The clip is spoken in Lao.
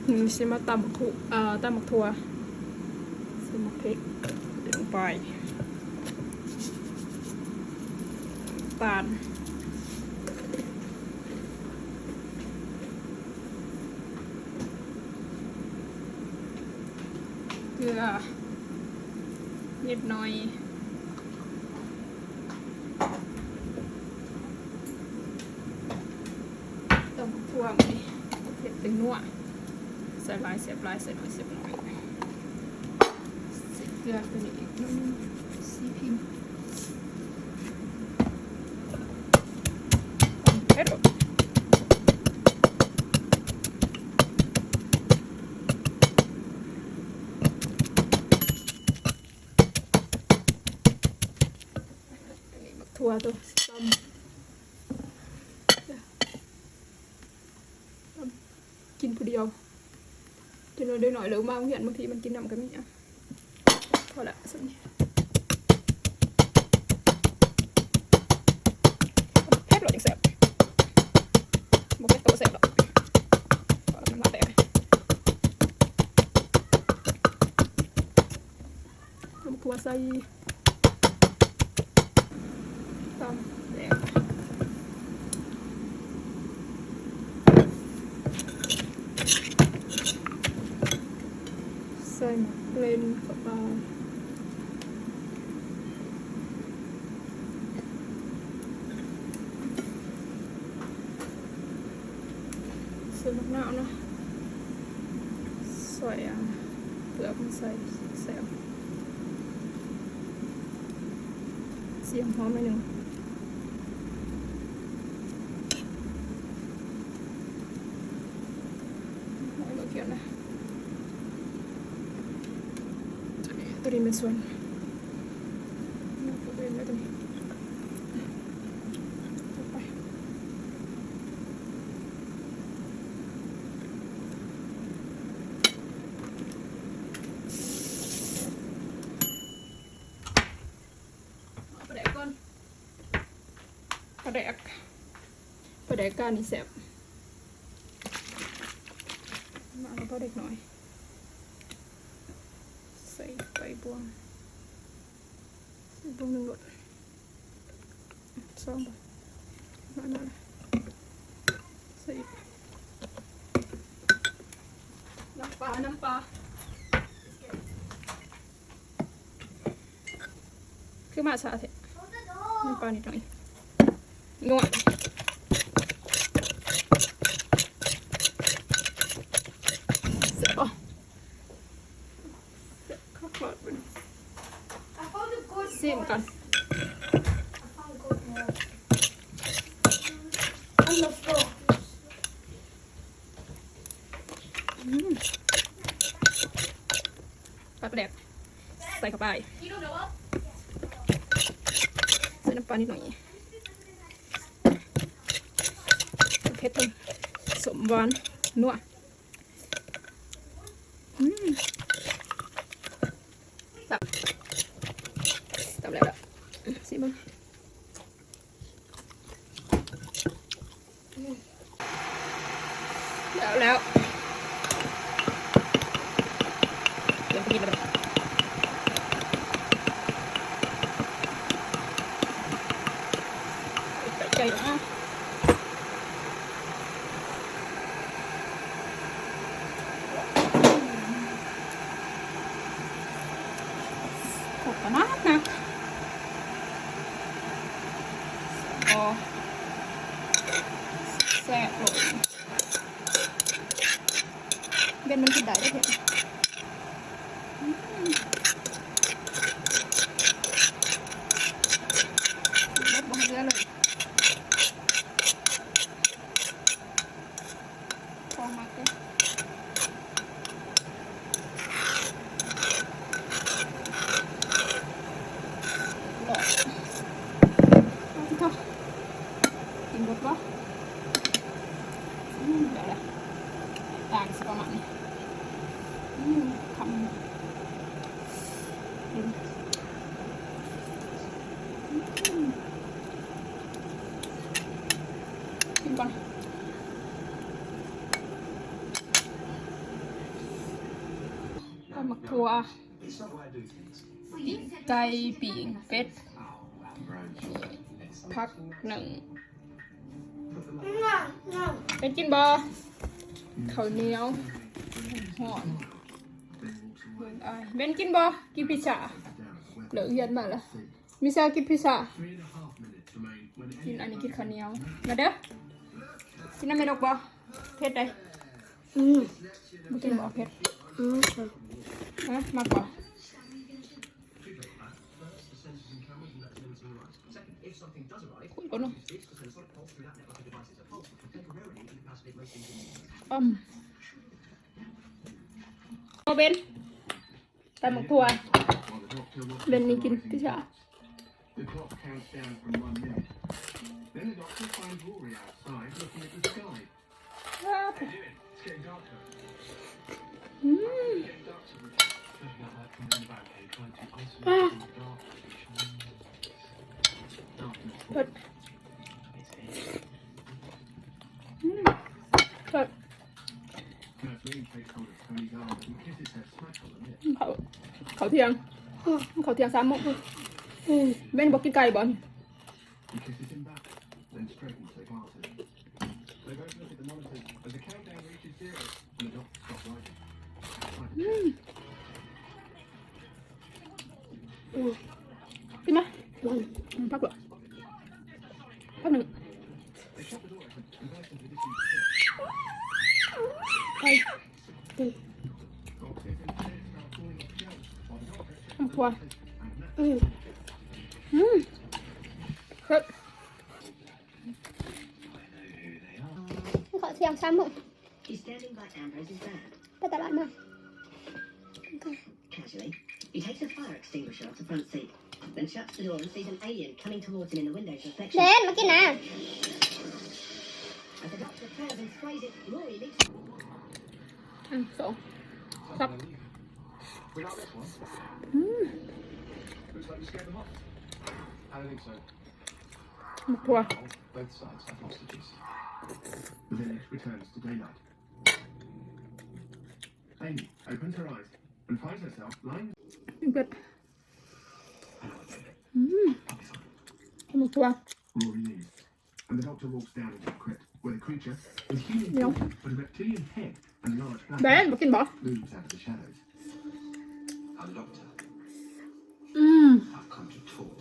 ນີ້ຊິມາຕຳໝາກຖົ່ວ ເອີ ຕຳໝາກຖົ່ວ ໃສ່ໝາກເຜັດລົງໄປ ຕານ ເກືອ ນິດໜ້ອຍ. ຕຳບັກທົ່ວນີ້ເຮັດເປັນນົວ ໃສ່ຫຼາຍແຊບຫຼາຍ ໃສ່ໜ້ອຍແຊບໜ້ອຍ. ໃສ່ເກືອຕົວນີ້ອີກໜ້ອຍໜຶ່ງ ສີພິມ ເຜັດ. ອັນນີ້ບັກຖົ່ວໂຕ ຊິຕຳ ຕຳກິນຜູ້ດຽວ ກິນໜ້ອຍໆ ເລີກມາໂຮງຮຽນ ບາງທີມັນກິນນຳກໍມີ. ເອົາ ພໍລະສ່ຳນີ້ ເຜັດໂລດຈັ່ງແຊບ ບໍ່ເຜັດກໍບໍ່ແຊບດອກ ພໍລະ ມັນຫຼາຍແຕ່ ເອົາຖົ່ວໃສ່ ຕຳແດງ ໃສ່ໝາກເລັ່ນເຂົ້າໄປ ໃສ່ໝາກນາວເນາະ ໃສ່ ອ່າ ເປືອກມັນໃສ່ ໃສ່ ຊິຫອມໜ້ອຍໜຶ່ງ ໃຫ້ບໍ່ຂຽນນະ ຕົວນີ້ ຕົວນີ້ແມ່ນສ່ວນ ຕົວນີ້ ຕົວນີ້ ຕົວນີ້ ເອົາປາແດກກ່ອນ ປາແດກ ປາແດກການນີ້ແຊບ ມາເອົາປາແດກໜ້ອຍ ໃສ່ໃບບວງ ໃສ່ບວງໜຶ່ງໂລດ ສອງ ມາ ມາ ໃສ່ອີກ ນ້ຳປາ ນ້ຳປາ ຄືມາຊ້າແທ້ ນ້ຳປານິດໜ້ອຍ ນົວ ແຊບບໍ່? ແຊບຄັກຫຼາຍເບິ່ງ I found a good ຊີມກ່ອນ one. I found good one. On the floor. ອືມ ປາແດກ ໃສ່ເຂົ້າໄປ ໃສ່ນ້ຳປານິດໜ້ອຍ ເຜັດ ສົ້ມ ຫວານ ນົວ ອືມ ຕຳ ຕຳແລ້ວລະ ຊີມເບິ່ງ ແລ້ວ ແລ້ວ ເລີ່ມຈະກິນແລ້ວ ໃກ້ໆ ແລ້ວ ຄົບຂະໜາດນະ ໂອ້ ແຊບໂລດ ເວັນມັນກິນໄດ້ເດ້ ອືມ ເບິດບໍ່ໃຫ້ເຫຼືອເລີຍ. ຂອງມັກເດ້ ຫຼອກ ເອົາຊິເທາະ ກິນເບິດບໍ່? ອືມ ດຽວລະ ຕ່າງຊິປະມານນີ້ ອືມ ຄຳ ອືມ ອືມ. ກິນກ່ອນ ຖົ່ວ ປີ້ງໄກ່ ປີ້ງເປັດ ຜັກໜຶ້ງ. ເບັນກິນບໍ່? ເຂົ້າໜຽວຮ້ອນ. ເບັນກິນບໍ່? ກິນພິຊາ. ເລີກຮຽນມາລະ. ມິຊາກິນພິຊາ. ກິນອັນນີ້ ກິນເຂົ້າໜຽວ. ມາເດີ. ກິນນຳແມ່ນົກບໍ່? ເຜັດໃດ. ອືມ ບໍ່ກິນບໍ່ເຜັດ. ອືມ ຮະ ມັກບໍ່? ອືມ ບໍ່ເປັນ. ຕຳບັກຖົ່ວ. ເບັນນີ້ກິນພິຊາ. The clock counts down from one minute. Then the doctor finds Rory outside looking at the sky. What are you doing? It's getting darker. ອືມ Getting dark to the, doesn't that like from the back, you're trying to isolate from the dark. Darkness. ເຜັດ. ອືມ ເຜັດ. ເຂົ້າ ເຂົ້າທ່ຽງ ເຂົ້າທ່ຽງສາມໂມງ. ອືມ ແມ່ນບໍ່ກິນໄກ່ບໍ່? ອືມ ກິນມາ. ອືມ ພັກກ່ອນ ພັກໜຶ່ງ. ໄປ ອືມ ອືມ ເຂົ້າທ່ຽງສາມໂມງ. ໄປຕະຫຼາດມາ. Casually, he takes a fire extinguisher off the front seat, then shuts the door and sees an alien coming towards him in the window's reflection. ເດນ ມາກິນນະ. As the doctor prepares and sprays it, Rory leaps. ອືມ ສອງ ສັບ. ອືມ ໝາກຖົ່ວ. Amy opens her eyes and finds herself lying. ເຜັດ. ອືມ ໝາກຖົ່ວ. Rory leaves, and the doctor walks down into the crypt, where the creature with human form but a reptilian head and large black ເດນ ບໍ່ກິນບໍ່? Moves out of the shadows. And the doctor, ອືມ I've come to talk.